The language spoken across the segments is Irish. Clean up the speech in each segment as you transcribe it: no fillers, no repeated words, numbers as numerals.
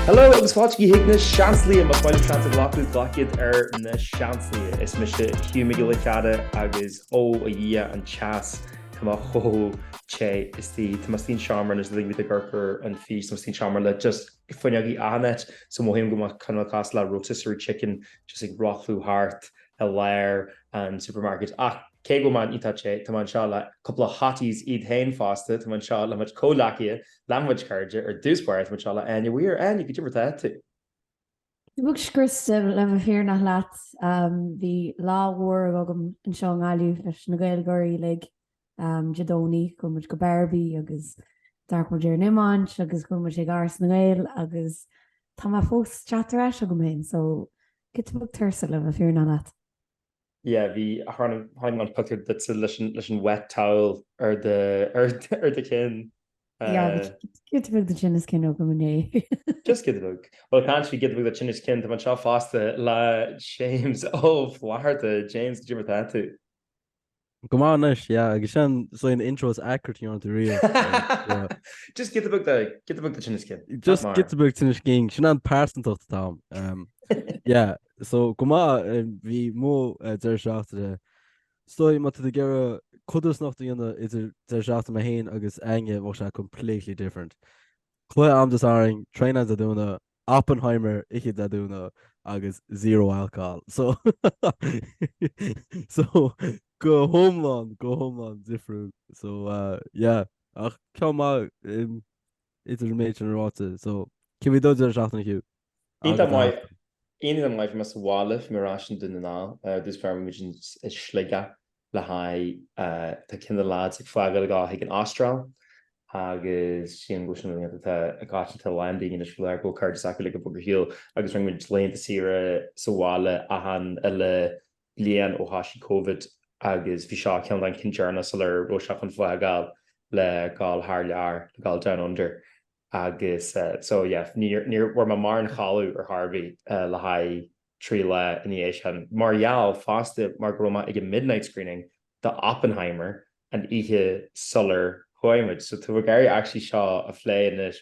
Hello agus fáilte chuig na Seansálaithe, más maith libh seans a ghlacadh, glac iad ar na Seansálaithe. Is mise Hugh Mac Giolla Chearra agus ó a Dhia an teas tá mé chomh te istigh. Tá mé istigh an seomra anois le ag amharc ar an fís, tá mé istigh an seomra le just fuinneogaí achan áit so mothaím go mbeadh cineál cosúil le rotisserie chicken just ag rothlú thart i lár an supermarket. Ach cé go bhfuil mé iontach te, tá mé anseo le cúpla hotties iad féin fosta, tá mé anseo le mo chuid comhghleacaithe, le mo chuid cairde, ar dtús báire tá mé anseo le Áine Weir. Áine, goidé mar atá tú? Beag scriosta le bheith fírinneach leat. Bhí lá mhór agam anseo i nGaillimh leis na Gaeilgeoirí uilig Dé Domhnaigh. Chuaigh muid go Barbie agus d'amharc muid ar an iomáint agus chuaigh muid ag Áras na nGael agus tá mé fós teacht ar ais agam féin so giota beag tuirseach le bheith fírinneach leat. Yeah, bhí, chonaic mé an pictiúr duitse leis an, leis an wet towel ar do, ar do chinn. Yeah, bhí giota beag de tinneas cinn agam inné. Just giota beag. Bhuel, caint faoi giota beag de tinneas cinn, tá mé anseo fosta le James Ó Flatharta. James, goidé mar atá tú? Go maith anois, yeah, agus sin so an intro is accurate a dhearna tú riamh. Just giota beag de, giota beag de tinneas cinn. Just giota beag tinneas cinn, sin an pearsantacht atá a'm. Yeah, so go maith, bhí mo deireadh seachtaine, is dóigh má tá tú ag iarraidh codarsnacht a dhéanamh idir deireadh seachtaine mé féin agus Áine, bheadh sé completely different. Cluiche a'm Dé Sathairn, traenáil Dé Domhnaigh, Oppenheimer oíche Dé Domhnaigh agus zero alcohol. So so go hiomlán, go hiomlán difriúil. So uh, yeah, ach ceann maith um, idir an méid sin ráite. So cén bhí do deireadh seachtaine Hugh? Iontach maith, iontach maith bhí mé sa bhaile, bhí mé ar ais i nDún na nGall, uh, dtús báire bhí muid i Sligeach le haghaidh tá ceann de na lads ag fágáil ag dul chuig an Astráil agus sílim go bhfuil sin laethanta atá i gcoitianta a lán daoine anois faoi láthair go bhfuil cairde s'acu uilig ag bogadh ar shiúl agus rinne muid laethanta saoire sa bhaile achan uile bliain ó thoisigh Covid agus bhí seo ceann den cinn deireanach sular raibh sé chun fágáil le dhul thar lear, le dhul down under agus so yeah níor níor bhfuair mé mórán codladh ar chor ar bith le haghaidh 3 lá ina dhiaidh sin. Mar gheall, fosta, mar go raibh mé ag an midnight screening do Oppenheimer an oíche sular chuaigh muid. So tá mé ag iarraidh actually seo a phlé anois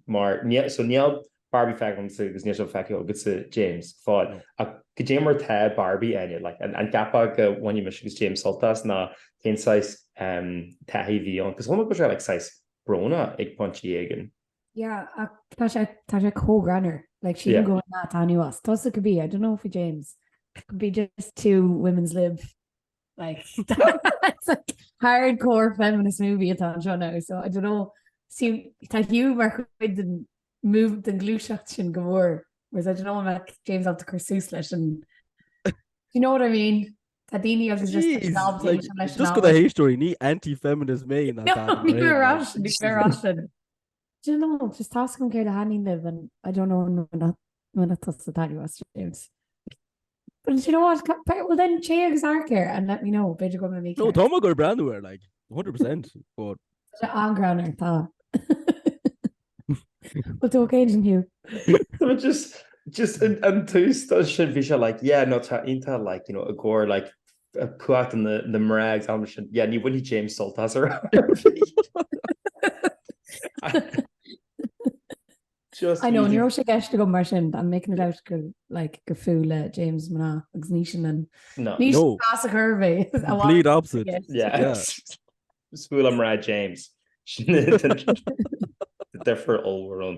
mar níl, so níl Barbie feicthe agamsa agus níl sé feicthe agatsa James, go fóill. Ach goidé mar tá Barbie, Áine, like an an gceapfá go mbainfidh mise agus James sult as nó cén saghas taithí a bhí ann? Cos chuala mé go raibh sé like saghas brónach ag pointí éigin. Yeah, ach tá sé tá sé chomh greannmhar. Like sílim go bhfuil Nat taitneamh as. Tusa cibé, I don't know faoi James. Could be just too women's lib. Like it's like hardcore feminist movie atá anseo now, so I don't know. See, tá Hugh mar chuid den move den gluaiseacht sin go mór. Whereas I don't know an mbeadh James ábalta cur suas leis an Do you know what I mean? Tá daoine agus just Jeez, snob like, leis an just go na héisteoirí, ní anti-feminist mé ná No, Dan ní Rain, raibh like. sin, ní raibh sin. Do you know, just tá a fhios agam céard a thaitníonn libh and I don't know an mbainfeadh tusa taitneamh as James. But you know what, well then téigh agus amharc air and let me know, b'fhéidir go mbeidh mé No, ceart. tá mé ag goil breathnú air, like, 100%, but Tá sé an-ghreannmhar, tá. Bhfuil tú okay ansin, Hugh? So just just an an tús dó sin bhí sé like yeah no tá iontach like you know i gcomhair like cumhacht na na mná agus am sin yeah ní bhainfidh James sult as ar Just I know, ní easy. raibh sé i gceist agam mar sin, I'm making it out gur like gur fuath le James mná agus ní sin an No. ní sin No. as a chur mé. Complete opposite. Yeah. Yeah. Is fuath le mná James. Sin difear ollmhór ann.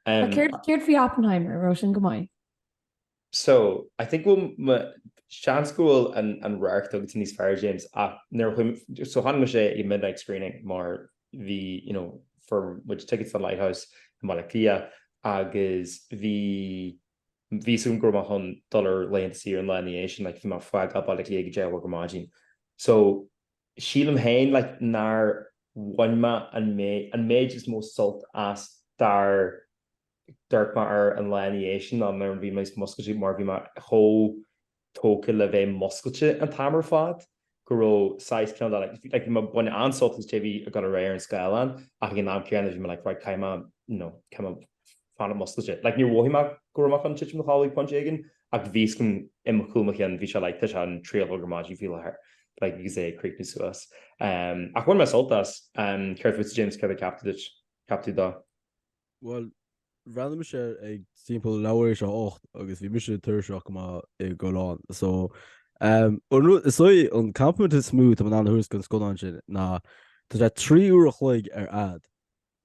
Um, Céard céard faoi Oppenheimer, raibh sin go maith? So, I think go bhfuil seans go bhfuil an an radharc agat níos fearr James ach nuair a chuaigh so chonaic mise é ag midnight screening mar bhí you know fuair muid tickets don Lighthouse i mBaile Átha Cliath agus bhí bhí a fhios agam go raibh mé chun dul ar laethanta saoire an lá ina dhiaidh sin like bhí mé ag fágáil Baile Átha Cliath ag a 10 a chlog ar maidin so sílim féin like nár bhain mé an méid an méid is mó sult as dár d'amharc mé air an lá ina dhiaidh sin ná nuair a bhí mé múscailte mar bhí mé chomh tógtha le bheith múscailte an t-am ar fad go raibh saghas cineál de like like bhí mé ag baint an-sult as cad é bhí ag dul ar aghaidh ar an scáileán ach ag an am céanna bhí mé like right caithfidh mé you know caithfidh mé fanacht múscailte. Like níor mhothaigh mé go raibh mé chun titim i mo chodladh ag pointe éigin ach bhí a fhios agam i mo chúl mo chinn bhí sé like tá sé an 3 a chlog ar maidin faoi láthair like agus é ag críochnú suas. Um, ach bhain mé sult as. Um, céard fútsa James céard a cheap tú duit? Cheap tú dó? Bhuel. Bhreathnaigh mise air ag timpeall leathuair théis a 8 agus bhí mise tuirseach go maith i gcodladh. So, um, an rud, is dóigh an compliment is mó atá mé in ann a thabhairt don scannán sin ná tá sé 3 uair a chloig ar fhad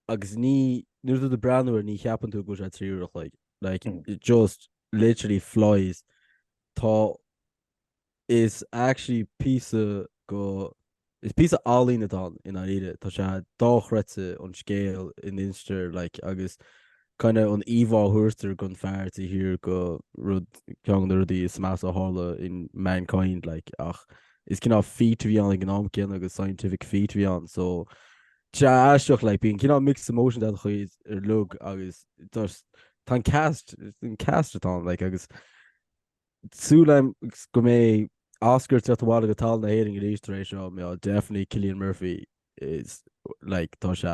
agus ní, nuair atá tú ag breathnú air ní cheapann tú go bhfuil sé 3 uair a chloig. Like, it just literally flies. Tá Is actually píosa go, is píosa ealaíne atá ann i ndáiríre. Tá sé dochreidte an scéal a n-instear like agus kind of an íomhá a thabhartar gon fear taobh thiar go rud, ceann de na rudaí is measa a tharla in mankind like ach is cineál feat a bhí ann ag an am céanna agus scientific feat a bhí ann so tá sé aisteach like bíonn cineál mixed emotions agat chuid ar lug agus just tá an cast, an cast atá ann like agus Súil agam go mbeidh Oscar ag teacht abhaile go talamh na hÉireann arís tar éis seo, mar definitely Cillian Murphy is like tá sé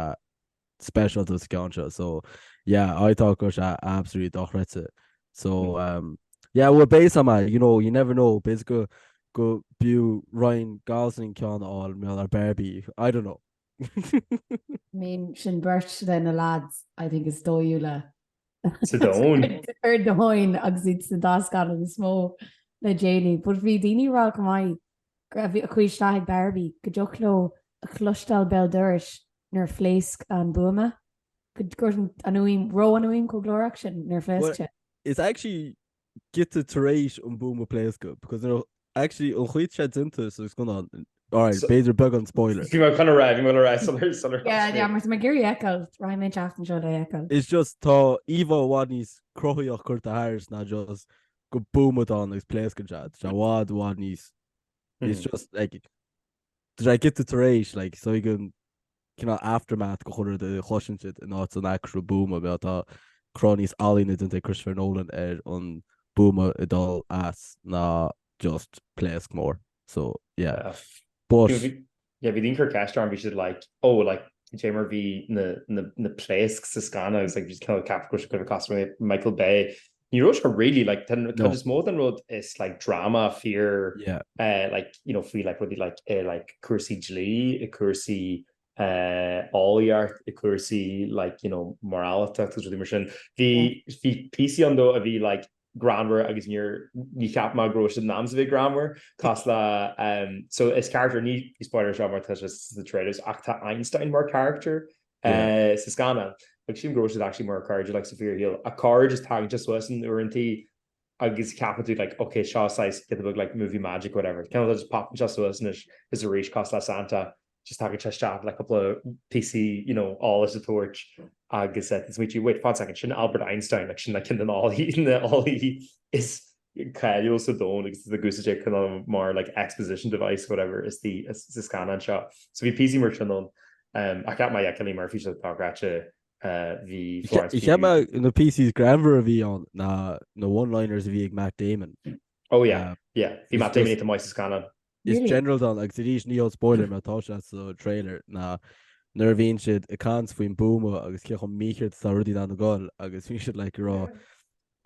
speisialta sa ceann seo so yeah I thought go raibh sé absolutely dochreidte so um yeah well beidh a fhios agam you know you never know b'fhéidir go go b'fhiú Ryan Gosling ceann a fháil mar ar Barbie I don't know. I mean sin beirt de na lads I think is dóighiúla Sa domhan. Ar domhan agus iad sna dá scannán is mó le déanaí. But bhí daoine ag rá go maith go raibh a chuaigh isteach ag Barbie go dtiocfadh leo a chloisteáil béal dorais nuair a phléasc an buama. Go raibh an fhuaim, raibh an fhuaim chomh glórach sin nuair a phléasc sé. It's actually giota tar éis an buama pléascadh because nuair actually an chaoi atá sé déanta sa scannán alright b'fhéidir beagán spoiler. Bhí mé chun a rá, bhí mé le rá sular sular Yeah, yeah, mar tá mé ag iarraidh é a fheiceáil, rachaidh mé an tseachtain seo le é a fheiceáil. It's just tá íomhá i bhfad níos cruthaíoch curtha thairis ná just go buama atá ann agus pléascann sé. Tá sé i bhfad i bhfad níos it's just like tá sé giota tar éis like so ag an cineál aftermath go chuile rud a chloiseann siad in áit an actual buama mar tá cruth níos ealaíne déanta ag Christopher Nolan ar an buama ag dul as ná just pléasc mór so yeah but Yeah, bhí daoine ag cur ceist orm, bhí siad like, oh, like, cad é mar bhí na, na, na pléasc sa scannán agus like, bhí siad cineál ag ceapadh go raibh sé kind of cosúil le Michael Bay. Ní raibh sé really, like, tá an No. cuid is mó den rud is like drama fíor Yeah. eh, like, you know, faoi like rudaí like eh, like cúrsaí dlí, i cúrsaí eh, eolaíocht, i cúrsaí like, you know, moráltacht agus rudaí mar sin. Bhí bhí píosaí ann though a bhí like greannmhar agus níor ní cheap mé go raibh siad in am a bheith greannmhar cosúil le um, so is character ní spoiler seo mar tá sé sna trailers ach tá Einstein mar character eh, sa scannán agus sílim go raibh siad actually mar cairde like sa fíorshaol a cairde just tagann sé suas in uaireantaí agus ceapann tú like ok seo saghas giota beag like movie magic whatever Ceann just popann sé suas anois is arís cosúil le Santa just tagann sé isteach le cúpla píosaí you know eolais a tabhairt agus eh, smaointigh wait one second sin Albert Einstein like sin like ceann den eolaí na eolaí is cáiliúil sa domhan agus ag úsáid é cineál mar like exposition device whatever is the is sa scannán seo. So bhí píosaí mar sin ann. Um, ach cheap mé yeah, Cillian Murphy sé dochreidte uh, bhí Florence Cheap mé na píosaí greannmhar a bhí ann ná na one-liners a bhí ag Matt Damon. Oh yeah, uh, yeah. Bhí Matt Damon iontach maith sa scannán. Is general don agus arís ní spoiler mar tá sé sa trailer ná nuair a bhíonn siad ag caint faoin buama agus cé chomh mícheart is atá rudaí in ann a ghoil agus bhíonn siad like ag rá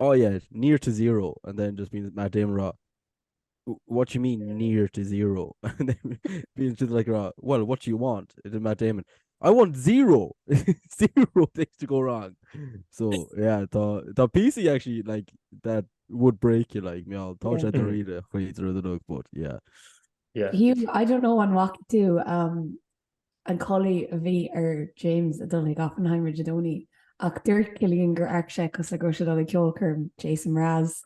oh yeah near to zero and then just bíonn Matt Damon ag rá what do you mean near to zero and then bíonn siad like ag rá well what do you want and then Matt Damon I want zero zero things to go wrong so yeah tá tá píosaí actually like that would break you like meall tá sé dáiríre chuid rud a but yeah. Yeah. Hugh, I don't know an bhfaca tú um, an culaith a bhí ar James ag dul chuig Oppenheimer Dé Domhnaigh ach dúirt Cillian gur amharc sé cosúil le go raibh sé ag dul ag ceolchoirm Jason Mraz.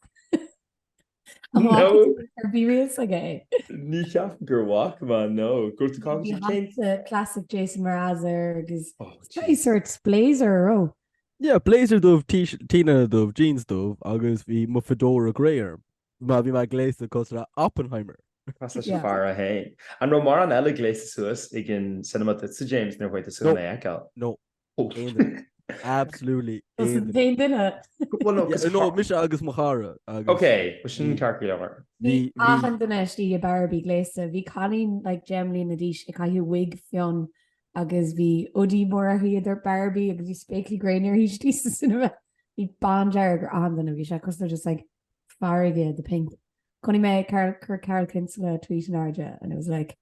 An No. bhfaca tú ar bhí riamh aige é? Ní cheapaim gur bhfaca mé, no. Go raibh tú Bhí cén hata classic Jason Mraz air agus Oh, very sort blazer a raibh. Yeah, blazer dubh, t-léine dubh, jeans dubh agus bhí mo fedora grey orm. Má bhí mé gléasta cosúil le Oppenheimer. Cosúil leis an fear é féin. An raibh mórán eile gléasta suas ag an cinema duitse, James, nuair a chuaigh tusa chun é a fheiceáil? No. Aon duine. Absolutely aon duine. Aon duine. Well, no, 'cause No, mise agus mo chara agus. Ok, well sin ceart go leor. Bhí achan duine istigh i Barbie gléasta. Bhí cailín like 10 mbliana d'aois ag caitheamh wig fionn agus bhí hoodie mór uirthi a dúirt Barbie agus bhí spéaclaí gréine uirthi istigh sa cinema. Bhí bándearg ar achan duine, bhí sé cosúil le just like farraige de pink. Chonaic mé Carl, chuir Carl Kinsella tweet in airde and it was like.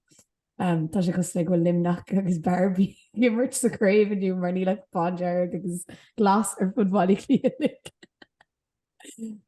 Tá sé cosúil le go bhfuil Luimneach agus Barbie ag imirt sa chraobh inniu mar níl ach bándearg agus glas ar fud Bhaile Átha Cliath uilig.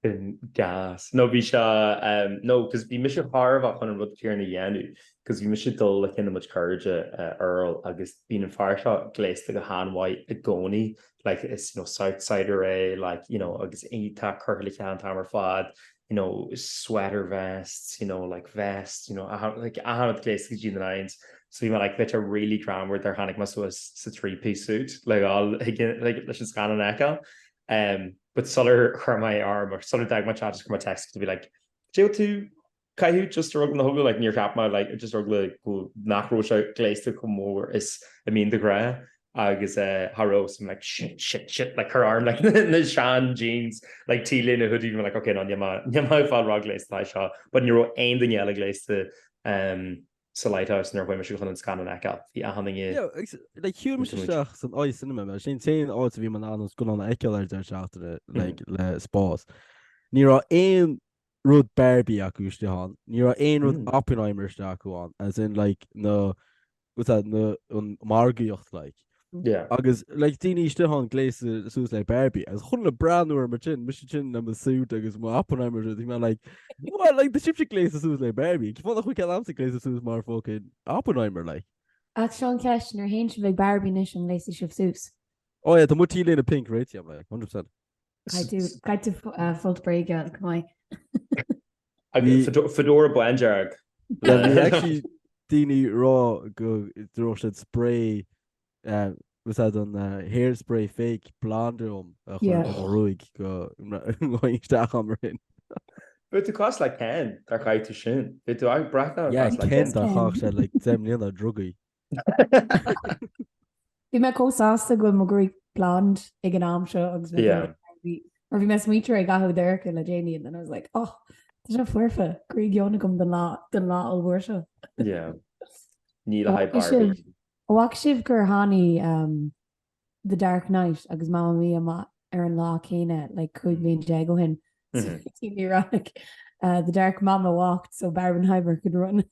Sin gas. No bhí sé no cos bhí mise thar a bheith chun an rud céanna a dhéanamh cos bhí mise ag dul le ceann de mo chuid cairde Earl agus bíonn an fear seo gléasta go han-mhaith i gcónaí like is you know Southsider é like you know agus tá curtha le chéile an t-am ar fad you know sweater vests you know like vests you know like achan rud gléasta go dtí na nines so bhí mé like bheadh sé really greannmhar dár tháinig mé suas sa three piece suit le dhul like leis an scannán a fheiceáil um but sular chuir mé orm or sular d'fhág mé teach chuir mé text to be like cad é tú caitheamh just ar eagla na heagla like níor cheap mé like just ar eagla go nach raibh sé gléasta chomh mór is a mbíonn de ghnáth agus eh cha raibh so I'm like shit shit shit like chuir orm like na sean jeans like t-léine hoodie bhí mé like okay no níl mé níl mé ag fáil róghléasta le seo but ní raibh aon duine eile gléasta um sa Lighthouse nuair a chuaigh mise chun an scannán a fheiceáil bhí achan duine Yeah, agus, like, shiúil mise isteach san iCinema, mar sin t-aon áit a bhí mé in ann an scannán a fheiceáil ar deireadh seachtaine, like, le spás. Ní raibh aon rud Barbie acu istigh ann. Ní raibh aon rud mm. Oppenheimer istigh acu ann, as in like na what's that, na an margaíocht like. Yeah. Agus like daoine istigh ann gléasta suas le Barbie agus chuile dhuine breathnú orm mar sin mise sin le mo suit agus mo Oppenheimer bhí mé like well like tá sibhse gléasta suas le Barbie Cén fáth nach bhfuil ceann a'msa gléasta suas mar fucking Oppenheimer like. Ach seo an cheist, nuair a théann sibh ag Barbie anois an ngléasfaidh sibh suas? Oh yeah, tá mo t-léine pink réitithe a'm like 100%. Caithfidh tú folt bréige go maith. Agus fedora bándearg. Bhí actually daoine ag rá go raibh siad spray was that an hairspray fake blonde orm a chur ar mo ghruaig go ngabhfainn isteach ann mar sin. Bheadh tú cosúil le Ken dár chaith tú sin. Bheadh tú ag breathnú Yeah, cosúil le Ken dár chaith sé like 10 mbliana drugaí. Bhí mé chomh sásta go bhfuil mo ghruaig blonde ag an am seo agus mé Yeah. mar bhí mé smaointear ag caitheamh dorcha le déanaí and then I was like, oh, tá sé foirfe, gruaig fhionn agam don lá don lá ollmhór seo. Yeah. Ní le haghaidh Bhfaca sibh Barbie. bhfaca sibh gur tháinig um, The Dark Knight agus Mamma Mia amach ar an lá céanna like 15 bliain ó shin. So bhí rá like uh, The Dark Mama walked so Barbenheimer could run.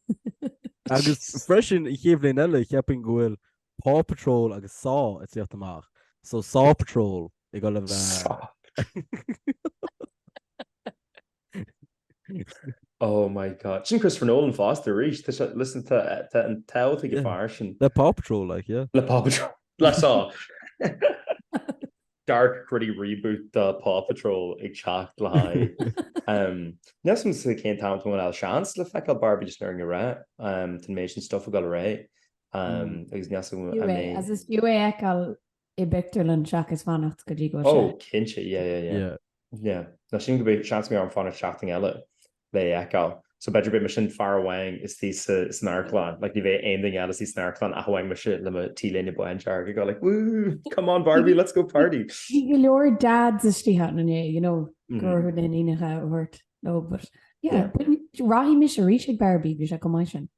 Agus freisin an chéad bhliain eile cheapfainn go bhfuil Paw Patrol agus Saw ag tíocht amach. So Saw Patrol ag dul a bheith Saw. Oh my God. Sin Christopher Nolan fosta arís. Tá sé, listen, tá, tá an t-ádh ag an fear sin. Le Paw Patrol, like, yeah. Le Paw Patrol. Le Saw. Dark gritty reboot de Paw Patrol ag teacht le haghaidh. Um, níl a fhios agam cén t-am tá mé seans le feiceáil Barbie just ar an ré. Um, tá an méid sin stuff ag dul ar aghaidh. Um, agus níl a fhios agam Fiú an é, mbeidh- as is fiú é a fheiceáil i bpictiúrlann seachas fanacht go dtí go bhfuil Oh, sé. cinnte, yeah, yeah, yeah. Yeah. Yeah. Ná sin go mbeidh seans go mbeidh orm fanacht seachtain eile le é a fheiceáil. So b'fhéidir beidh mise an fear amháin istigh sa san amharclann. Like ní bheidh aon duine eile istigh san amharclann ach amháin mise le mo t-léine bándearg ag dul like woo, come on Barbie, let's go party. Bhí go leor dads istigh ann inné, you know, go raibh na n-iníonacha a thabhairt leo, but yeah, Yeah. but rachaidh mise arís ag Barbie, bhí sé chomh maith sin.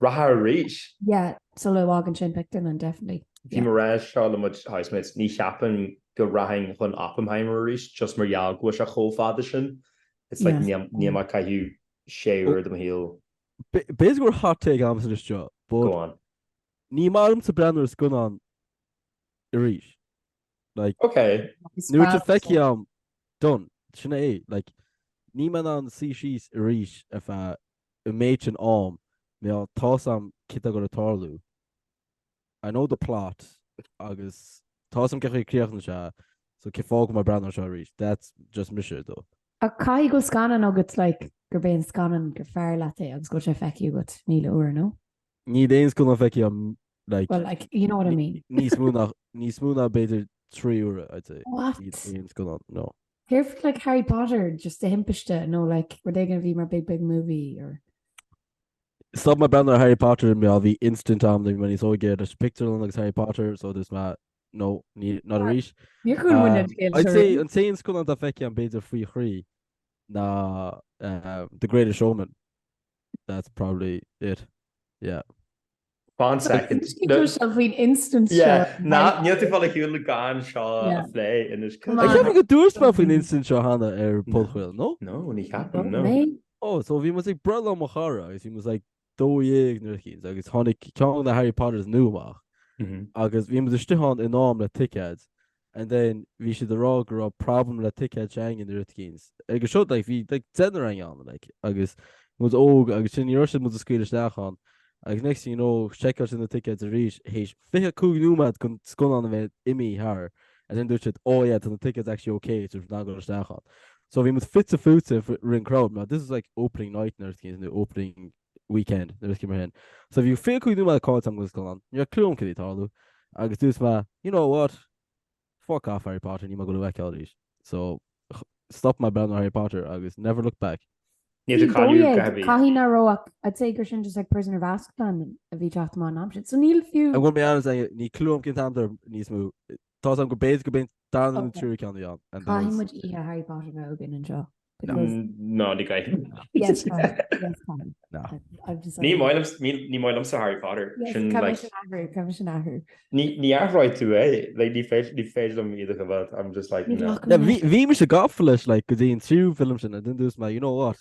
Rachfá arís? Yeah, sula bhfágann sé an pictiúrlann, definitely. Bhí mé ag rá seo le mo housemates, ní cheapaim go rachainn chun Oppenheimer arís just mar gheall go bhfuil sé chomh fada sin. It's like níl mé ag caitheamh sé uair de mo shaol. B'fhéidir go bhfuil hot take a'msa anois seo, but Go on. ní maith liomsa breathnú ar scannán arís. Like, Ok. nuair atá feicthe a'm, done. Sin é. Like, níl mé in ann suí síos arís ar feadh an méid sin am, mar tá 'fhios a'm céard atá ag dul a tarlú. I know the plot agus tá 'fhios a'm cén chaoi a críochnaíonn sé, so cén fáth go mbeidh mé ag breathnú air seo arís? That's just mise though. Ach caithfidh go bhfuil scannán agat like gurb é an scannán gur fearr leat é agus go bhfuil sé feicthe agat 1000 uair, no? Níl aon scannán feicthe a'm like Well like you know what I mean. níos mó ná níos mó ná b'fhéidir 3 uaire I'd say. What? Níl aon scannán, no. Céard like Harry Potter just de thimpiste nó like rud éigin a bhí mar big big movie or. Stop mé breathnú ar Harry Potter mar bhí incident a'm nuair a bhí mé níos óige leis pictiúrlann agus Harry Potter so dúirt mé no ní not arís. Níor chuala muid an scéal I'd seo say riamh. an t-aon scannán atá feicthe a'm b'fhéidir faoi thrí ná The Greatest Showman. That's probably it. Yeah. Fan second. Tá sé faoin incident seo. Yeah, ná, níl tú fáil ar shiúl gan seo a phlé anois. Come on. Ceapaim go dúirt mé faoin incident seo cheana ar podchraoladh, no? No, ní cheapaim, no. Oh, so bhí muid ag breithlá mo chara agus bhí muid like. 12 nó rud eicínt agus tháinig ceann de na Harry Potters nua amach agus bhí muid istigh ann in am le ticéid and then bhí siad ag rá go raibh problem le ticéid s'againne nó rud eicínt. Agus seo like bhí like deichniúr againn ann like agus muid óg agus sin ní raibh siad muid a scaoileadh isteach ann agus next thing you know seiceáil siad na ticéid arís théis 25 nóiméad den scannán a bheith imithe thar and then dúirt siad oh yeah tá na tickets actually okay so we're dul isteach ann. So bhí muid fite fuaite rin crowd mar this is like opening night nó rud eicínt nó opening weekend nó rud eicínt mar sin. So bhí 25 nóiméad caillte agam den scannán, ní raibh clue agam cad é ag tarlú agus dúirt mé you know what fuck off Harry Potter níl mé ag dul a fheiceáil arís. So stop mé breathnú ar Harry Potter agus never looked back. Níl tú cailleadh go heavy. Caithfidh nach raibh ach I'd say gur sin just like Prisoner of Azkaban a bhí teacht amach an am sin. So níl fiú. I'm gonna be honest ní clue agam cén t-am ar níos mó. Tá a fhios agam go b'fhéidir go b'in darna nó tríú ceann a bhí ann. and that Caithfidh was- muid oíche Harry Potter bheith againn anseo. Because Ná ní gcaithfidh. yes, caithfidh. Yes, caithfidh. No. I've decided. Ní maith liom ní ní maith liomsa Harry Potter. Yes, Sin caithfidh like sin athrú, caithfidh sin athrú. ní ní athróidh tú é. Like ní féidir ní féidir liom iad a choimhéad. I'm just like Ní no. ghlacann Yeah, mé. bhí bhí mise gafa leis like go dtí an tríú film sin and then dúirt mé you know what?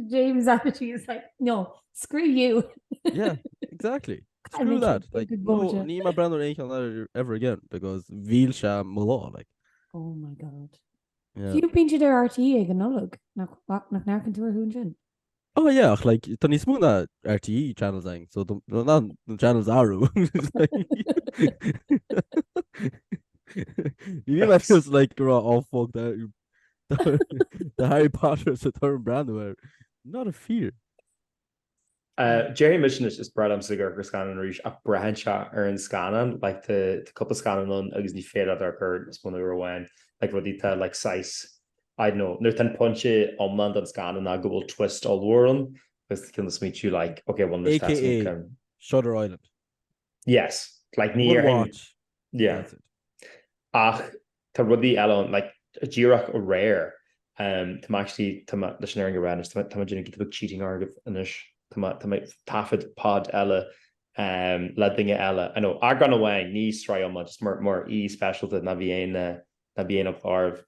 James attitude is like, no, screw you. Yeah, exactly. I Screw mean, that. good Like, good no, vóta. níl mé ag breathnú ar aon cheann eile ever again because mhill sé mo lá, like. Oh my god. Yeah. Fiú bíonn siad ar RTÉ ag an Nollaig, nach nach n-amharcann tú orthu ansin? Oh yeah, ach like, tá níos mó ná RTÉ channels ann, so tá ná na channels athrú. Ní bhí mé just like go raibh oh fuck that The Harry Potter sa turn breathnú air. Not a fear. Déarfaidh mise anois is breá liomsa ag amharc ar scannán arís ach braitheann sé ar an scannán like tá cúpla scannán ann agus ní féidir leat amharc air níos mó ná uair amháin like rudaí atá like saghas I don't know nuair atá an pointe iomlán den scannán ná go bhfuil twist ollmhór ann agus tá cineál smaointiú like okay well anois tá AKA Shutter Island. Yes, like ní One watch. Yeah. That's it. Ach tá rudaí eile ann, like díreach aréir, um, tá mé actually, tá mé, leis an fhírinne a rá anois, tá mé, tá mé déanamh giota beag cheating oraibh anois, tá mé, tá mé ag taifead pod eile um, le duine eile, I know, eagrán amháin, ní sraith iomlán, just mar, mar aoi speisialta ná bí aon, ná bí aon fhocla oraibh.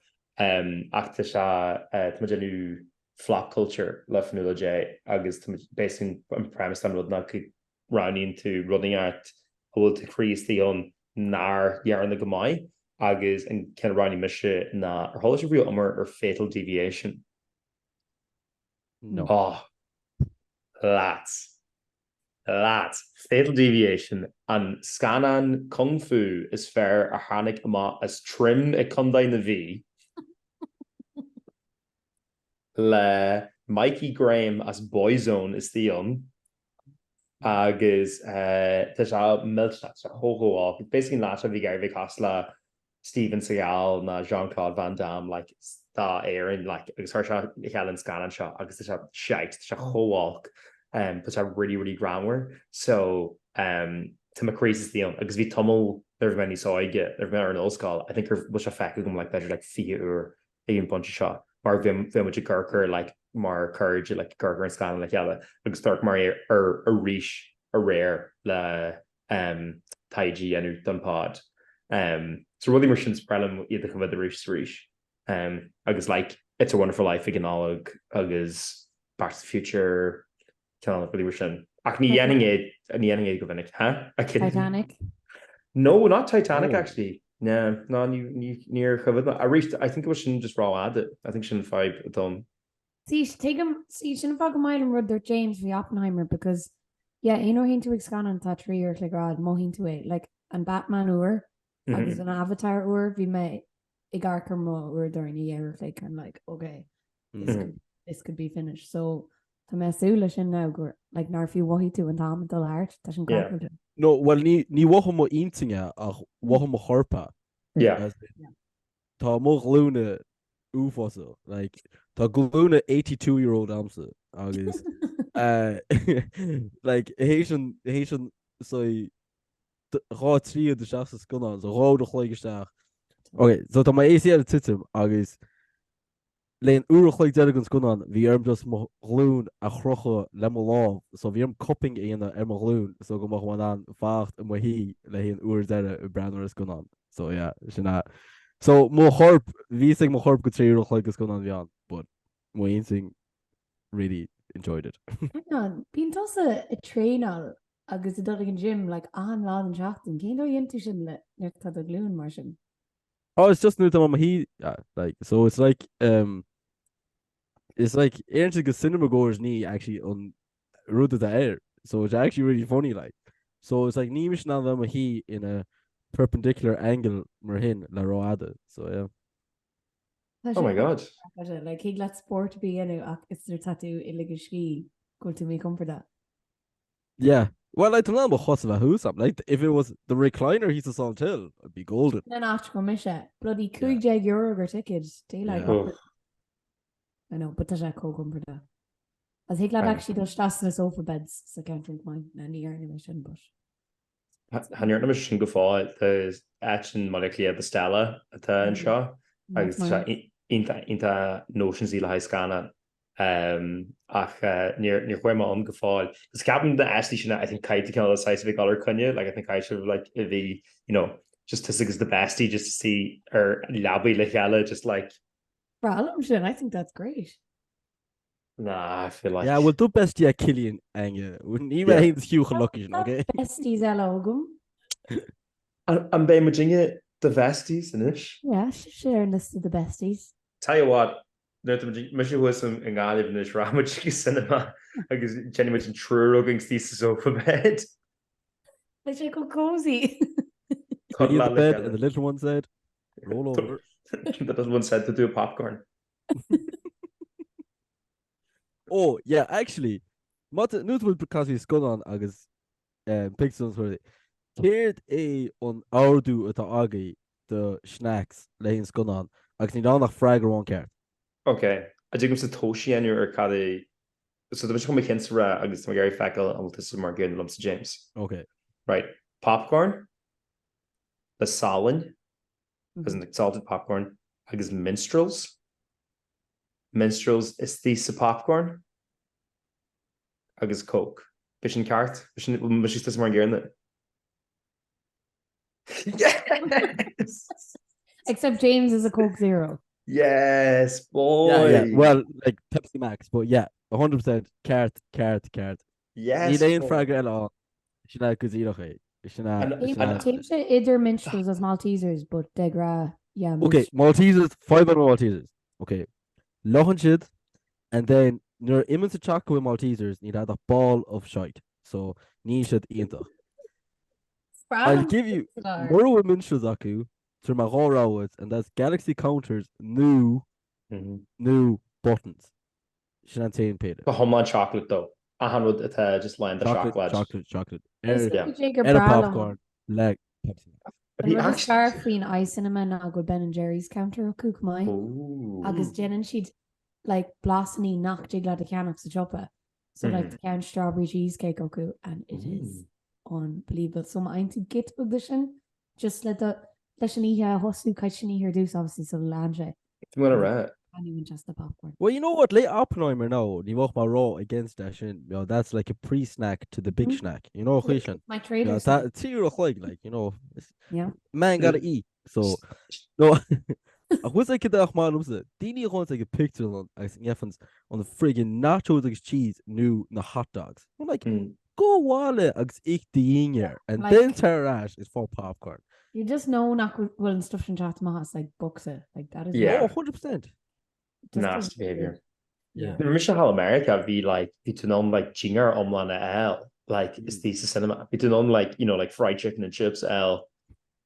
Um, ach tá sé, uh, tá mé déanamh flop culture le Fionnuala J agus tá mé, basically an premise den rud ná go roghnaíonn tú rud inteacht a bhfuil do chroí istigh ann nár dhearna go maith agus an ceann a roghnaigh mise ná ar chuala sibh riamh iomrá ar Fatal Deviation? No. Oh, lads. Lads. Fatal Deviation, an scannán kung fu is fearr a tháinig amach as Trim i Contae na Mí. Le Mikey Graham as Boyzone istigh ann. Agus tá sé millteanach, tá sé chomh chomh olc. Basically an leaid seo a bhí ag iarraidh a bheith cosúil le Steven Seagal ná Jean-Claude Van Damme like d'Éirinn like agus chuir sé le chéile an scannán seo agus tá sé shite, tá sé chomh olc. Tá sé really really greannmhar. So tá mo chroí istigh ann agus bhí tamall nuair a bhí mé níos óige, nuair a bhí mé ar an ollscoil, I think gur bhfuil sé feicthe agam like b'fhéidir like 20 uair ag an bpointe seo mar bhí muid ag amharc air like mar cairde like ag amharc ar an scannán le chéile agus d'amharc mé air arís aréir le um taighde a dhéanamh don pod. Um so rudaí mar sin is breá liom iad a choimhéad arís is arís. Um agus like It's a Wonderful Life ag an Nollaig agus Back to the Future cineál rudaí mar sin. Ach ní dhéanfainn é, ní dhéanfainn é go minic. Huh? Titanic? No, not Titanic actually. No, no, níor choimhéad mé. Arís, I think go bhfuil sin just rófhada. I think sin an fadhb atá ann. See, tuigim, see, sin an fáth go maith liom rud dúirt James faoi Oppenheimer because, yeah, aon uair a théann tú ag scannán atá 3 uair a chloig ar fhad, mothaíonn tú é. Like, an Batman úr agus an Avatar úr, bhí mé ag amharc ar mo uaireadóir i ndiaidh uair a chloig, I'm like, okay, this could, this could be finished. So, tá mé ag súil leis sin now gur, like, nár fiú mhothaigh tú an t-am ag dul thart, tá sin Yeah. craiceáilte. No, well, ní, ní mhothaigh mo intinn é ach mhothaigh mo chorp é. Yeah. As in, Tá mo ghlúine uafásach. Like, tá glúine 82 year old a'msa agus eh, like, théis an, théis an, so, 2 tríad isteach sa scannán, so 2 uair a chloig isteach. Ok, so tá mo ACL ag titim agus le an uair a chloig deiridh den scannán bhí orm just mo ghlúin a chrochadh le mo lámh, so bhí orm cupping a dhéanamh ar mo ghlúin so go mbeadh mé in ann fanacht i mo shuí le haghaidh an uair deiridh ag breathnú ar an scannán. So yeah, sin é. So mo chorp, bhí fhios ag mo chorp go 3 uair a chloig de scannán a bhí ann, but mo intinn really. enjoyed it. Hang on, bíonn tusa ag traenáil agus ag dul ag an gym like achan lá den tseachtain, cén dóigh a dhéanann tú sin le nuair atá do ghlúin mar sin? Oh, it's just nuair atá mé i mo shuí, yeah, like, so it's like, um, it's like, éiríonn siad go cinema goers ní actually an rud atá air, so it's actually really funny, like. So it's like, níl mise in ann bheith i mo shuí in a perpendicular angle mar shin le rófhada, so yeah. Oh my god. Like, thig leat spórt a bheith a dhéanamh ach is nuair atá tú ag ligean scíth go bhfuil tú míchompordach. Yeah. Well, like, tá mé in ann mo chos a bheith thuas a'm. Like, if it was the recliner thíos sa Till, I'd be golden. Sin an áit go mise. Bloody €15 gur ticket. Daylight Yeah. I know, but tá sé chomh compordach. Agus thig leat actually dul isteach sna sofa beds sa ceantar maith. Na ní dhearna mé sin, but. Chan dhearna mise sin go fóill. Tá áit in mBaile Átha Cliath, The Stella, atá anseo agus tá sé iontach iontach notionsy le haghaidh scannán. Ach níor chuaigh mé ann go fóill. Agus ceapaim na áiteanna sin I think caithfidh tú cineál saghas a bheith ag dul ar coinne, like I think caithfidh sibh like a bhí you know just tusa agus the bestie just to suí ar leabaidh le chéile just like Breá liom sin, I think that's great. Nah, I feel like. Yeah, bhfuil do bestie ag Cillian Aine. Ní raibh aon fiú chun lucky sin, okay? Besties eile agam. An mbeidh muidinne do besties anois? Yeah, sibhse ar an liosta de besties. Tell you what, nuair atá muid, mise thuas i nGaillimh anois, rachaidh muid chuig an cinema agus déanfaidh muid an triúr againn istigh sa sofa bed. Beidh sé chomh cozy. Cuddle the bed and the little one said, roll over. The little one said to do a popcorn. Oh, yeah, actually, má tá, nuair atá muid ag caint faoi scannán agus pictiúrlann is rudaí, céard é an ordú atá agaibh do snacks le haghaidh an scannán agus níl ann ach freagra amháin ceart? Ok, an dtig liomsa tomhas a dhéanamh ar cad é, so tá mise chun mo chinnse a rá agus tá mé ag iarraidh feiceáil an bhfuil tusa mar an gcéanna liomsa James. Ok. Right, popcorn le salann as in like salted popcorn, agus minstrels, minstrels istigh sa popcorn, agus coke. B'shin ceart? B'shin, bhfuil mise tusa mar an gcéanna? Yes! Except James is a Coke Zero. Yes, boy! Yeah, yeah. Well, like Pepsi Max, but yeah, 100% ceart, ceart, ceart. Yes! Níl aon freagra eile ann. Sin é go díreach é. Sin é. Téimse idir Minstrels agus Maltesers, but de ghnáth, yeah. Ok, Maltesers, fadhb agam le Maltesers. Ok, lochann siad, and then nuair a imíonn sa teach go bhfuil Maltesers, níl agat ach ball of shite. So, níl siad iontach. I'll give you, mura bhfuil Minstrels acu, tabharfaidh mé dhá rogha duit, and that's Galaxy Counters nó, nó Buttons. Sin an t-aon péire. Go hiomlán chocolate though. Achan rud atá just lán de seacláid. Chocolate, chocolate, chocolate. Ar ar popcorn le Pepsi Max. An rud is fearr faoin iCinema ná go bhfuil Ben and Jerry's counter acu chomh maith. Agus déanann siad like blasanna nach dtig leat a cheannach sa siopa. So like tá ceann strawberry cheesecake acu and it is unbelievable. So má fhaigheann tú giota beag de sin just le do leis an oíche a thosú, caithfidh sin oíche ar dtús obviously sula leann sé. Tá mé rá. And even just the popcorn. Well, you know what, le Oppenheimer now, ní bheadh mé ró against é sin, you know, that's like a pre-snack to the big snack, you know, chuí sin. My trader. Tá tír a chloig, like, you know, Yeah. man gotta eat, so, no, ach bhfuil sé cad ach maith liomsa, daoine a ghabhanns ag an pictiúrlann agus gheibheanns an friggin nachos agus cheese nó na hot dogs. I'm like, Gabh abhaile agus ith do dhinnéar and Like- then tar ar ais is faigh popcorn. You just know nach bhfuil an stuff sin teacht amach as like bocsa. Like that is Yeah. Oh, 100%. just Nasty behaviour. Yeah. Nuair a bhí mise thall i Meiriceá bhí like bhí tú in ann like dinnéar iomlán a fháil like istigh sa cinema. Bhí tú in ann like you know like fried chicken and chips a fháil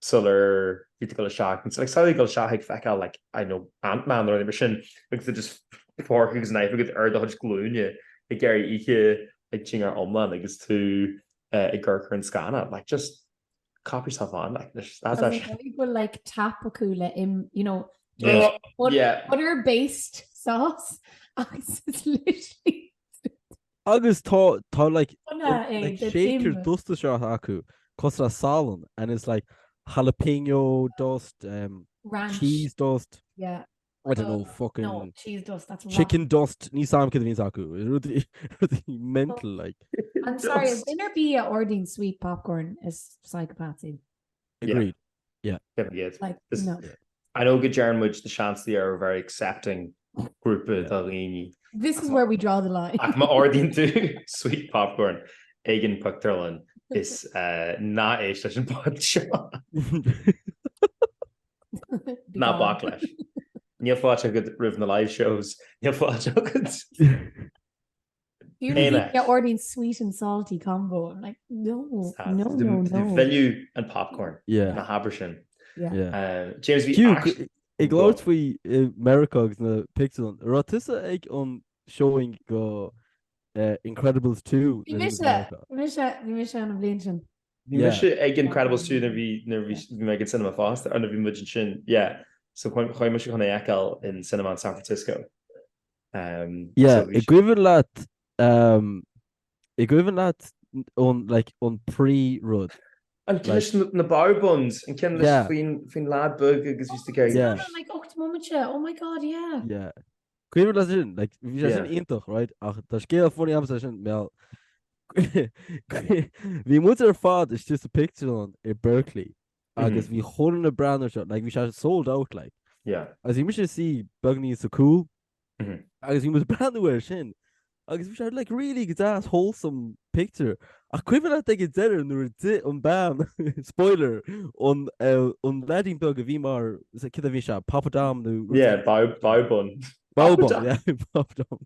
sular bhí tú ag dul isteach. And so like samhlaigh ag dul isteach ag feiceáil like I know Ant-Man nó rud mar sin agus tú just fork agus knife agat ar do chuid glúine ag iarraidh ithe like dinnéar iomlán agus tú uh, ag amharc ar an scannán. Like just cop yourself on like that's Agus actually go bhfuil like tap acu le im you know Yeah. butter, Yeah. butter based sauce agus it's literally Agus tá tá like Bunaithe é like de shaker im. dusta seo acu cosúil le salann and it's like jalapeno dust um, Ranch. cheese dust Yeah. I don't know Oh, fucking No, cheese dust, that's rotten. chicken dust níl 's a'm cad a bhíonns acu rudaí rudaí mental like I'm sorry, Dust. duine ar bith a ordaíonn sweet popcorn is psychopath iad. agreed Yeah. Like, This- no. I know go deireann muid the seans they are very accepting. grúpa de dhaoine. This is where we draw the line. Ach má ordaíonn tú sweet popcorn ag an pictiúrlann is ná éist leis an pod seo. Ná bac leis. Níl fáilte agat roimh na live shows, níl fáilte agat. Fiú na daoine a ordaíonn sweet and salty combo, I'm like, no, no, no, no. Mhilleadh an popcorn, ná habair sin. James, bhí Hugh, ag labhairt faoi Meiriceá agus na pictiúrlann, raibh tusa ag an showing go Incredibles 2? Bhí mise, bhí mise, bhí mise an bhliain sin. Bhí mise ag Incredibles 2 nuair bhí nuair bhí mé ag an cinema fosta, or nuair bhí muid ansin, yeah. So chuaigh mise chun é a fheiceáil in cinema in San Francisco. Um, yeah, so i gcuimhin leat um, i gcuimhin leat an like an pre rud. An ceann leis na bao buns, an ceann leis faoin faoin lad beag agus bhí ag Yeah. Like 8 mbomaite, oh my god, yeah. Yeah. Cuimhin leat sin, like bhí sé sin iontach, right? Ach tá scéal funny agamsa sin mé Bhí muid ar fad istigh sa pictiúrlann i Berkeley agus bhí chuile dhuine ag breathnú air seo, like bhí sé sold out like. Yeah. Agus bhí mise ag suí beagnín sa cúl agus bhí muid ag breathnú air sin agus bhí sé like really go deas wholesome picture ach cuimhin leat ag an deireadh nuair a d'ith an bean spoiler an eh, an leaidín beag a bhí mar cad a bhí sé Papadam nó Yeah, bao bao bun. Bao bun, yeah, Papadam.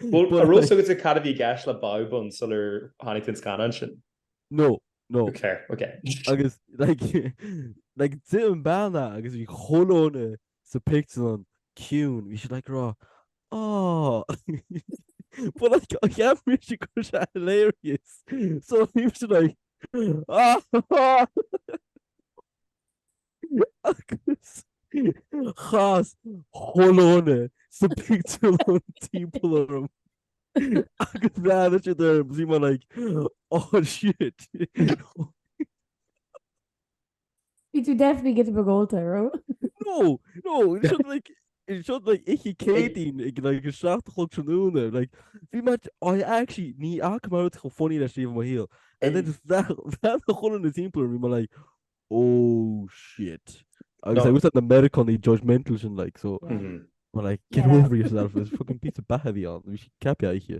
Well, an raibh fhios agat cad a bhí i gceist le bao bun sular tháinig tú an scannán sin? No, no. Okay, okay. Agus like like d'ith an bean é agus bhí chuile dhuine sa pictiúrlann ciúin, bhí siad like ag rá oh but like cheap mise go raibh sé hilarious so bhí mise like ah agus chas chuile dhuine sa pictiúrlann timpeall orm. Agus bhreathnaigh siad orm, bhí mé like, oh shit. Bhí tú definitely giota beag ólta, raibh? No, no, seo like, seo like oíche Céadaoin ag like a 7 a chlog tráthnóna, like, bhí mé, I actually, ní fhaca mé rud chomh funny leis riamh i mo shaol. And then just bhreathnaigh chuile dhuine timpeall orm, bhí mé like, oh shit. Agus I was na Meiriceánaigh judgmental sin like so mm-hmm. I'm like get yeah. over yourself is fucking píosa beatha a bhí ann bhí sí ceaptha aici.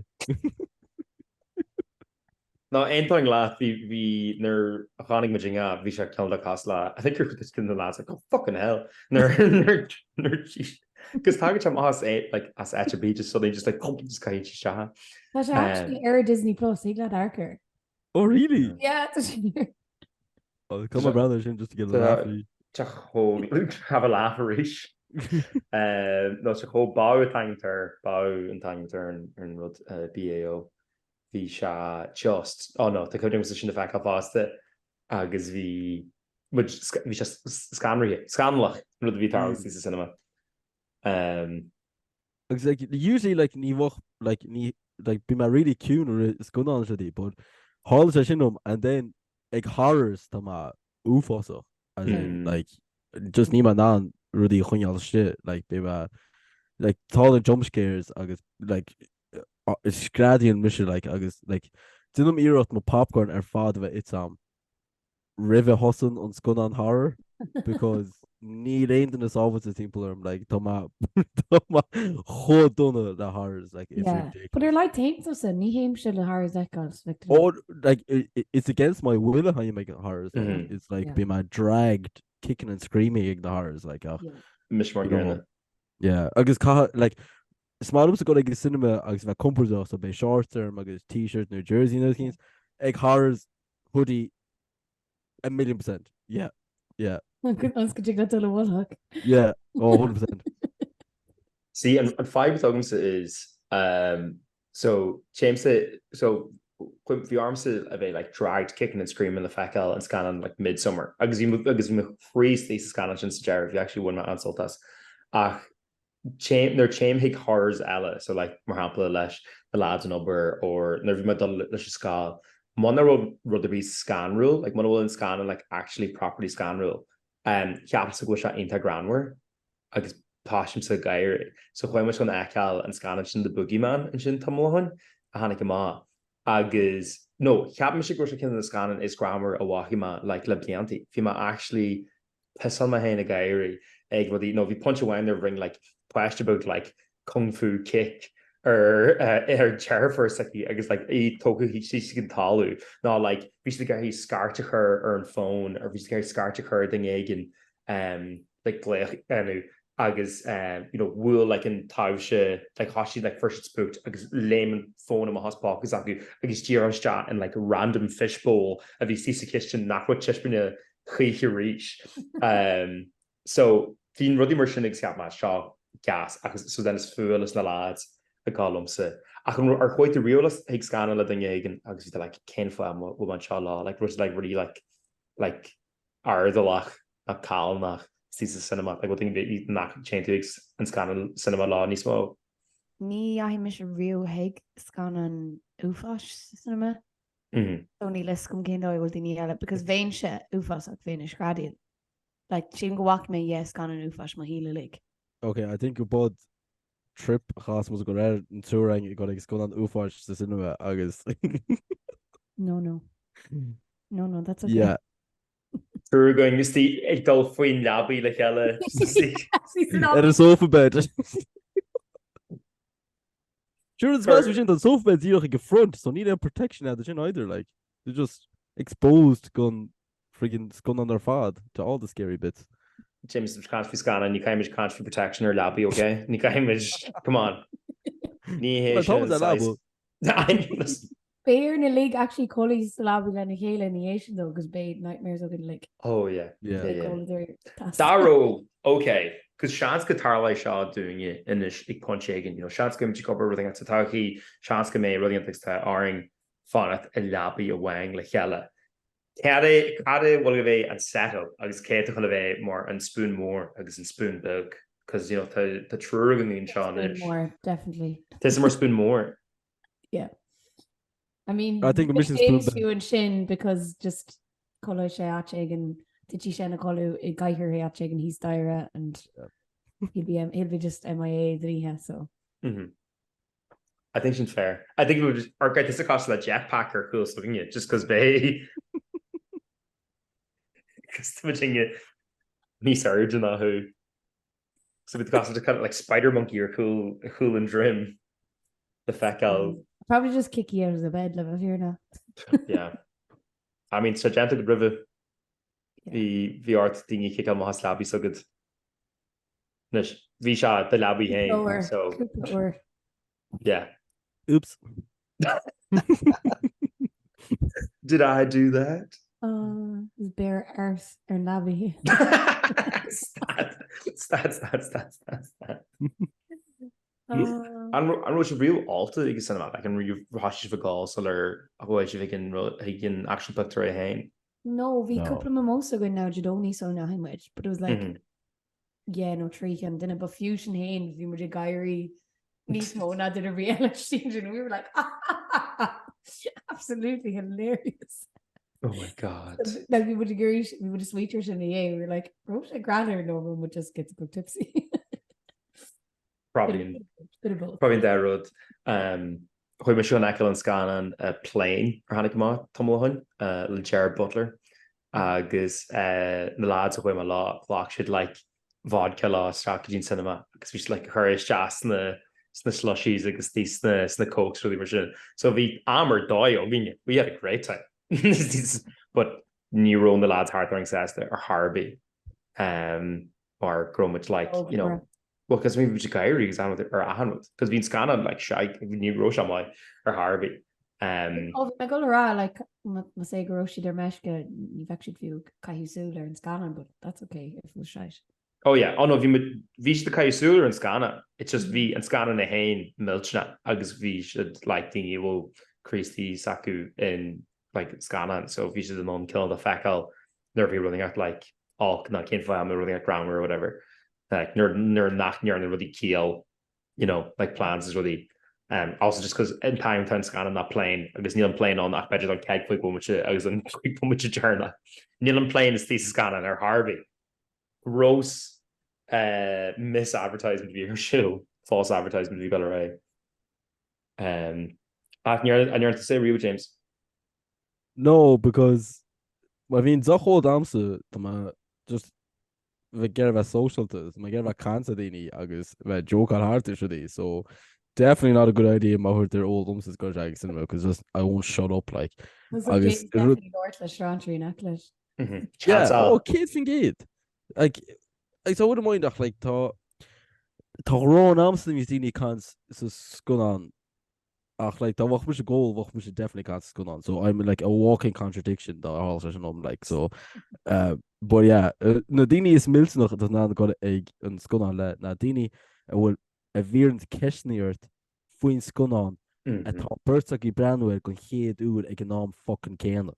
No aontaím leat bhí bhí nuair a chonaic muid inga bhí sé cineál de cosúil le I think you're just the lads like oh fucking hell nuair nuair nuair Cos tagann sé amach as é like as áit ar bith just suddenly just like just caithfidh sé isteach. Tá sé actually ar Disney Plus thig leat amharc air. Oh really? Yeah, tá sé. Oh, come on brother sin just to get a laugh. Tá chomh have a laugh arís. Nó sé chomh bao an t-ainm atá air, bao an t-ainm atá ar an rud BAO. Bhí sé just, oh no, tá cuimhne agamsa sin a feiceáil fosta agus bhí muid, bhí sé scanraithe, scannalach an rud a bhí ag tarlú sa cinema. Agus like usually like ní bheadh like ní like bím really ciúin i rith scannán is rudaí but tharla sé sin dom and then ag horrors tá mé uafásach as in like just níl mé in ann rudaí a choinneáil istigh like beidh mé like tá na jump scares agus like screadaíonn mise like agus like déanaim iarracht mo popcorn ar fad a bheith ite agam roimh a thosaíonn an scannán horror because níl aon duine sábháilte timpeall orm like tá mé tá mé chomh dona le horrors like it's Yeah. ridiculous. But ar like téim tusa, ní théimse le horrors a fheiceáil like Or like i- i- it's against my will a théim ag horrors like, Mhm. it's like Yeah. bím mé dragged kicking and screaming ag na horrors like ach Yeah. Mise mar You know. gcéanna. yeah agus caithfidh like is maith liomsa dul ag an cinema agus bheith compordach so beidh shorts orm agus t-shirt nó jersey nó things ag horrors hoodie a million percent. Yeah. Yeah. Ionas go dtig leat dul i bhfolach. Yeah. Oh, 100%. See, an, an fadhb atá agamsa is, um, so, téimse, so, bhí ormsa a bheith like dragged kicking and screaming le feiceáil an scannán like Midsommar agus bhí agus bhí mo chroí istigh sa scannán sin sa deireadh, bhí actually bhain mé an-sult as. Ach téim, nuair téim chuig horrors eile, so like mar shampla leis na lads an obair or nuair bhí mé ag dul leis an scoil, muna raibh rud ar bith scanrúil, like muna bhfuil an scannán like actually properly scanrúil, um, ceapaimse go bhfuil sé iontach greannmhar agus tosaímse ag gáire. So chuaigh muid chun a fheiceáil an scannán sin The Boogeyman ansin tamall ó shin a tháinig amach agus, no, cheap mise go raibh sé ceann de na scannáin is greannmhar a bhfaca mé like le blianta. Bhí mé actually pissáil mé féin ag gáire. ag rudaí nó bhí pointe amháin nuair a rinne like páiste beag like kung fu kick ar ar deirfiúr s'aici agus like í tógtha síos ag an talamh nó like bhí siad ag iarraidh scairt a chur ar an bhfón or bhí siad ag iarraidh scairt a chur ar duine éigin um like glaoch a dhéanamh agus um you know bhuail like an taibhse like thosaigh siad like fuair siad spooked agus léim an fón amach as póca s'acu agus díreach isteach in like random fishbowl a bhí istigh sa chistin nach raibh taispeáinte choíche arís. Um So, bhí rudaí mar sin agus cheap mé, seo gas agus so then is fuath leis na lads ag gabháil liomsa. Ach an ar chuaigh tú riamh chuig scannán le duine éigin agus bhí tú like cén fáth a bhfuil mé anseo leo like raibh siad like really like like airdeallach nó callánach istigh sa cinema like bhfuil duine nach dtéann tú ag an scannán cinema leo níos mó? Ní dheachaigh mise riamh chuig scannán uafáis sa cinema. So níl fhios agam cén dóigh a bhfuil daoine eile because bheinnse uafásach bheinn ag screadaíl. Like, sílim go bhfaca mé dheich scannán uafáis mo shaol uilig. Ok, I think go bud trip a chas muid go léir an triúr againn ag dul ag scannán uafáis sa cinema agus No, no. No, no, that's okay. Yeah. Triúr againn istigh ag dul faoin leabaidh le chéile. Ar an sofa bed. Sure, is best sin an sofa bed díreach ag an front, so níl aon protection agat sin either, like. They're just exposed gon friggin scannán ar fad to all the scary bits. James, ag caint faoi scannán, ní caithfimid caint faoi protection ar leabaí, ok? Ní caithfimid, come on. Ní hé Well, tá sin muid ar leaba. saghas. Beidh orainn uilig actually codladh sa leabaidh lena chéile ina dhiaidh sin though, 'cause beidh nightmares againn uilig. Oh yeah. Yeah. Yeah, yeah. Codladh tas. Dá raibh, ok, 'cause seans go tarlóidh seo dúinne anois ag pointe éigin, you know, seans go mbeimid ag obair rud éigin sa todhchaí, seans go mbeidh rud éigin tá orainn fanacht i leabaidh amháin le chéile. Cad é, cad é bhfuil a bheith an set-up agus cé atá chun a bheith mar an spoon mór agus an spoon beag? Cos you know tá, tá triúr againn anseo Spoon anois. mór, definitely. Tusa mar spoon mór. Yeah. I mean, I think go mise an spoon James beag. fiú ansin because just codlóidh sé áit éigin, titfidh sé ina chodladh i gcathaoir áit éigin thíos staighre and he'll be, he'll be just MIA don oíche, so. Mm-hmm. I think sin fair. I think we just ar tusa cosúil le jetpack ar chúl s'againne just cos beidh cos tá muidinne níos airde ná thú. So bhí cosúil kind of like spider monkey ar chúl ar chúl an droim le feiceáil. Probably just kick you out of the bed le bheith fírinneach. Yeah. I mean tá déanta agat roimhe. Bhí bhí ort daoine a chiceáil amach as leabaidh s'agat. Anois, bhí sé do leabaidh féin, so. Cúpla uair. Yeah. Oops. Did I do that? Oh, is beir ars ar leabaidh. Stad, stad, stad, stad, stad, stad. An raibh sibh riamh ólta ag an cinema? Like, an raibh thosaigh sibh ag ól sular chuaigh sibh ag an chuig an actual pictiúr é féin? No, bhí No. cúpla mimosa againn now Dé Domhnaigh sula ndeachaigh muid, but it was like yeah nó trí cheann duine, but fiú sin féin bhí muid ag éirí níos mó ná duine ar bith eile sin we were like absolutely hilarious. Oh my god. Like bhí muid ag éirí bhí muid ag smaoitiú air sin ina dhiaidh, we were like raibh sé greannmhar nó raibh muid just giota beag tipsy. Probably an Bit of both. Probably an dá rud. Chuaigh mise chun fheiceáil an scannán Plane ar tháinig amach tamall ó shin le Gerard Butler agus na lads a chuaigh mé leo ghlac siad like vodka leo isteach go dtí an cinema agus bhí siad like ag cur isteach sna sna slushies agus sna sna cokes rudaí mar sin. So bhí am ar dóigh againne. We had a great time. But ní raibh na lads thart orainn sásta ar chor ar bith mar go raibh muid like you know Well, cos bhí muid ag gáirí agus achan rud ar achan rud, cos bhí an scannán like shite, ní raibh sé maith ar chor ar bith. Um, Ó, bhí mé ag dul a rá, like, más é go raibh siad ar meisce, ní bheadh siad fiú ag caitheamh súil ar an scannán, but that's okay if it was shite. Oh yeah, oh no, bhí muid, bhí siad ag caitheamh súil ar an scannán, it's just bhí an scannán é féin millteanach agus bhí siad like daoine a bhfuil Críostaí s'acu in like scannán, so bhí siad in ann cineál de feiceáil nuair a bhí rud inteacht like olc nó cén fáth a mbeadh rud inteacht greannmhar or whatever. like nuair nuair nach ndearna rudaí ciall you know like plans is rudaí um also just cos an t-am tá an scannán ná plane agus níl an plane ann ach b'fhéidir don chéad chúig bhomaite agus an chúig bhomaite deireanach níl an plane istigh sa scannán ar chor ar bith. Gross uh misadvertisement a bhí ar siúl false advertisement a bhí ag dul ar aghaidh. Um ach an ndearna tusa é riamh James? No because má bhíonn deoch ólta a'msa tá mé just. bheith ag iarraidh bheith sóisialta, tá mé ag iarraidh bheith ag caint le daoine agus bheith ag jócáil thart is rudaí, so definitely not a good idea má chuirtear ól domsa is go ag cinema because just I won't shut up like. Agus rud le srántrí nach leis. Yeah, oh 100%. Like, like, I wouldn't mind ach like tá tá rón agamsa nuair a bhíos daoine ag caint sa scannán Ach like dá mbeadh mise ag ól bheadh mise definitely ag caint sa scannán so I'm like a walking contradiction dá tharla sé sin dom like so uh, but yeah uh, na daoine is millteanach atá in ann dul ag an scannán le na daoine a bhfuil a bhíonn ceisteanna ort faoin scannán mm -hmm. atá beirt agaibh ag breathnú air don chéad uair ag an am fucking céanna.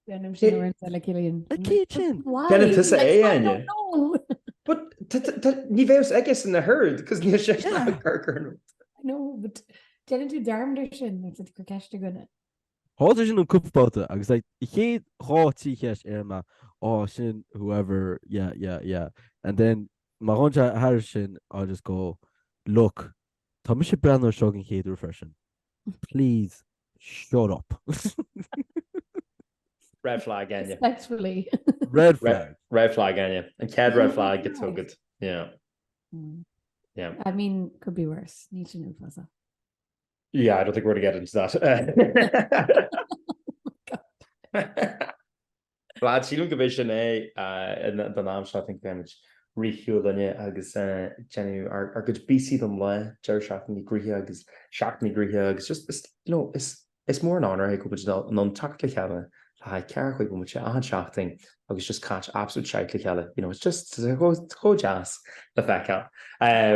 Déanaim sin uaireanta le Cillian. A chéad sin! Why? Déanann tusa é, Like, I Áine. don't know. But ní bheadh fhios aige san na herd, cos níl sé sin ag cur cur an rud. I know, but déanann tú dearmad ar sin nuair atá tú ag cur ceist ar dhuine. Tharla sin an cúpla babhta agus like chéad dá trí cheist ar mé, oh sin whoever, yeah, yeah, yeah. And then má ghabhann sé thairis sin, I'll just go, look, tá mise ag breathnú air seo den chéad uair freisin. Please shut up. Red flag, Áine. Respectfully. Red flag. Red flag, Áine. An chéad red flag atá agat. Yeah. Mm. Yeah. I mean, could be worse. Níl sin uafásach. Yeah, I don't think we're going to get into that. Lads, sílim go b'é sin é don am seo, I think beimid ag rith shiúl linne agus déanamh ár gcuid bíosaí don lá, deireadh seachtaine gnoitheach agus seachtain gnoitheach agus just is, you know, is is mór an onóir é go bhfuil muid in ann teacht le chéile le haghaidh 45 bomaite achan seachtain agus just caint absolute shite le chéile, you know, it's just chomh deas le feiceáil.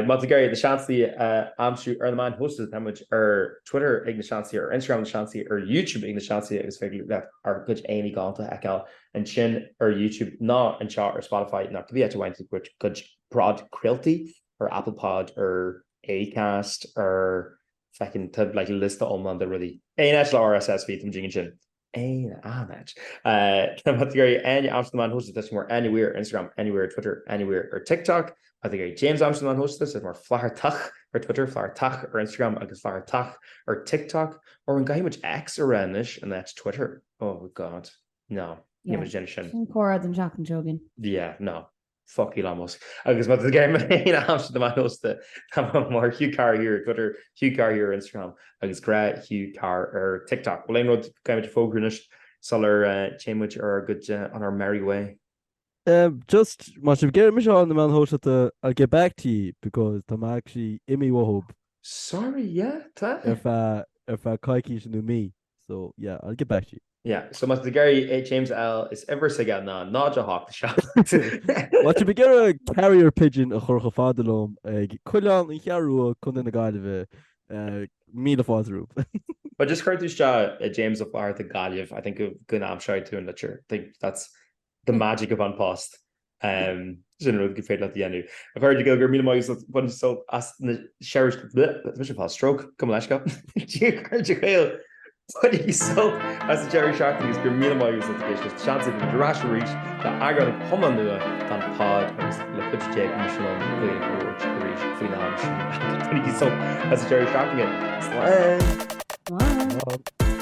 Má tá tú ag iarraidh na Seansálaithe a aimsiú ar na meáin shóisialta, tá muid ar Twitter ag Na Seansálaithe, ar Instagram Na Seansálaithe, ar YouTube ag Na Seansálaithe agus féidir leat ár gcuid aghaidheanna galánta a fheiceáil ansin ar YouTube nó anseo ar Spotify nó cibé áit a bhfaigheann tú do chuid podchraoltaí, ar Apple Pod, ar Acast, ar feckin' tá like liosta iomlán de rudaí. Aon áit le RSS feed, tá muid ansin. Aon áit. Má tá tú ag iarraidh Áine a aimsiú ar na meáin shóisialta, tá sí mar Áine Weir ar Instagram, Áine Weir ar Twitter, Áine Weir ar TikTok. Má tá tú ag iarraidh James a aimsiú ar na meáin shóisialta, tá sé mar Flathartach ar Twitter, Flathartach ar Instagram agus Flathartach ar TikTok. Or an gcaithfidh muid X a rá anois in áit Twitter? Oh God. No. Níl muid ag déanamh sin. Sin comhrá don tseachtain seo chugainn. Yeah, no. Fuck Elon Musk. Agus má tá tú ag iarraidh mé féin a aimsiú ar na meáin shóisialta, tá mé mar Hugh Carr here ar Twitter, Hugh Carr here ar Instagram agus Grá Hugh Carr ar TikTok. Bhfuil aon rud caithfidh muid a fógrú anois sular téann muid ar ár gcuid on our merry way? Just, má tá sibh ag iarraidh mise a fháil ar na meáin shóisialta, I'll get back to you because tá mé actually imithe uathub. Sorry, yeah, tá. Ar feadh, ar feadh coicíse nó mí. So, yeah, I'll get back to you. Yeah, so má tá tú ag iarraidh James a fháil is uimhir s'aige ná 0 8 7. Má tá sibh ag iarraidh carrier pigeon a chur chomh fada liom ag Coileán an Cheathrú Rua, Contae na Gaillimhe, míle fáilte romhaibh. But just cuir tú isteach James Ó Flatharta Gaillimh, I think go n-aimseoidh tú an litir. I think that's the magic of An Post. Sin rud gur féidir leat a dhéanamh. A chairde, go raibh míle maith agat bain sult as na seirbhís mise fá stroke gabh mo leithscéal. Dia chairde Gael bainigí sult as an deireadh seachtaine agus go raibh míle maith agat as ucht éisteacht. Seans beidh muid ar ais arís le eagrán iomlán nua den pod agus le cuidiú Dé go mbeidh mise in ann Gaeilge a labhairt arís faoin am sin. Bainigí sult as an deireadh seachtaine. Slán! Slán!